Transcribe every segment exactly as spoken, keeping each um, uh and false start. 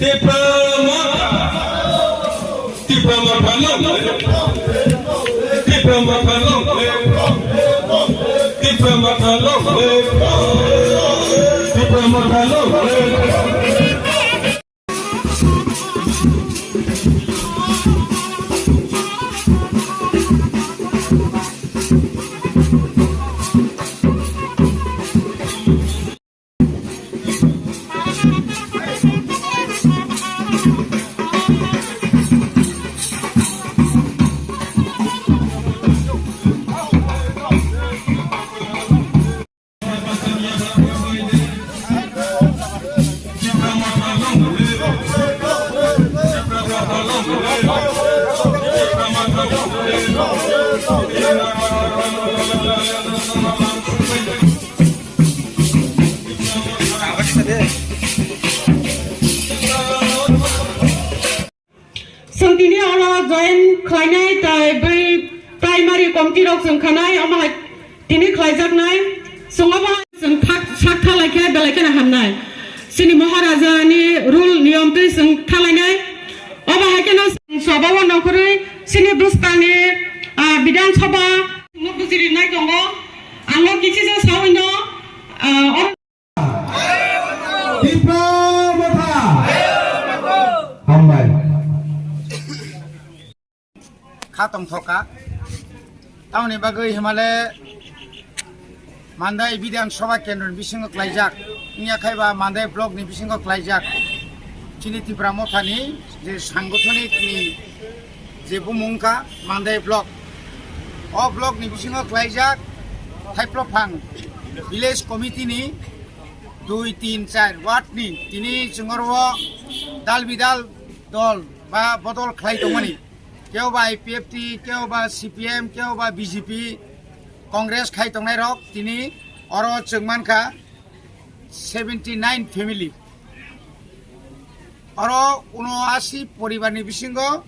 Tipra Motha. Tipra Motha long live. Tipra Motha long live. Tipra Motha long live. Tipra Motha long live. Chwng tini oro join khlainai tai bai primary committee rok chwng khanai, omo hai tini khlaijaknai. Chwng obo hai chwng thak, sak thalai khe belai kheno hamnai. Chini Maharaja ni rule niyom twi chwng thalainai. Obo hai kheno chwng soba o nongkhorwi chini bwskangni, ah, Bidhan Sabha no bujiri nai tongo. Ang o kichisa sawi no, ah, oro Tipra Motha. Hambai. Kha tongthoka. Tamoni bagwi himale Mandai Bidhan Sabha Kendro ni bisingo klaijak. Wngya khai ba Mandai Block ni bisingo klaijak. Chini Tipra Motha ni je sangothonik ni je bumung kha Mandai Block. O block ni bisingo klaijak Thaiplopphang Village Committee ni dui, tin, char ward ni tini chwng oro dal bidal dol ba bodol khlai tongmani. Kebo ba I P F T, kebo ba C P M, kebo ba B J P, Congress khai tongnai rok tini oro chwng mankha seventy nine family. Oro uno ashi poribar ni bisingo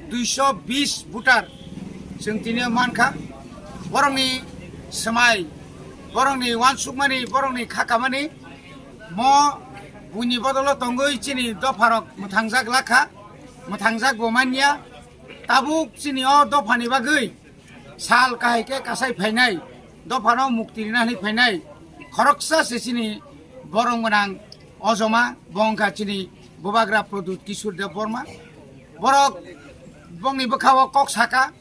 duiso bis voter chwng tini mankha. Borokni swmai, borokni uansukmani, borokni khakamani mo buini bodolo tongwi chini dopharok mwthangjak lakha, mwthangjak bo manya. Tabuk chini o dophani bagwi sal kahai khe kasai phainai, dophano mukti rina hinwi phainai khoroksa se chini borok gwnang ojoma, bo wngkha chini Bubagra Pradyut Kishore Debbarma. Borok bongni bwkha-o kok saka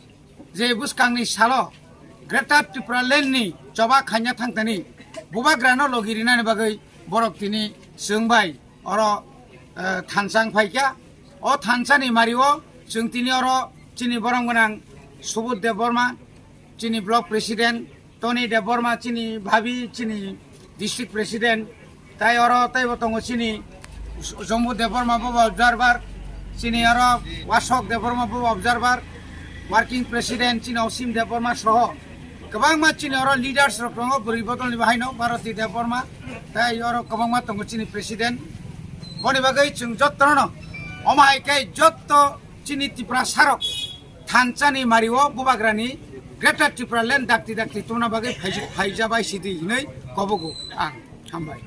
je bwskangni salo Greater Tipraland ni choba khaina thangtani Bubagrano logi rinani bagwi borok tini chwng bai oro, eh, thansa wng phaikha. O thansa ni mari o chwng tini oro chini borom gwnang Subodh Debbarma, chini block president, Tony Debbarma, chini bhabi, chini district president, tai oro teibo tongo chini Jambu Debbarma bo observer, chini oro Wasok Debbarma bo observer, working president chini Osim Debbarma soho kwbangma chini oro leaders rok tongo, bwrwi bodol ni bahaino Bharati Debbarma, tai oro kwbangma tongo chini president. Boni bagwi chwng jotto no omo hai khe jotto chini Tiprasa rok thansa ni mari o Bubagra ni Greater Tipraland dakti dakti tongna bagwi phaija-, phaijabai sidi hinwi kobogo ang. Hambai.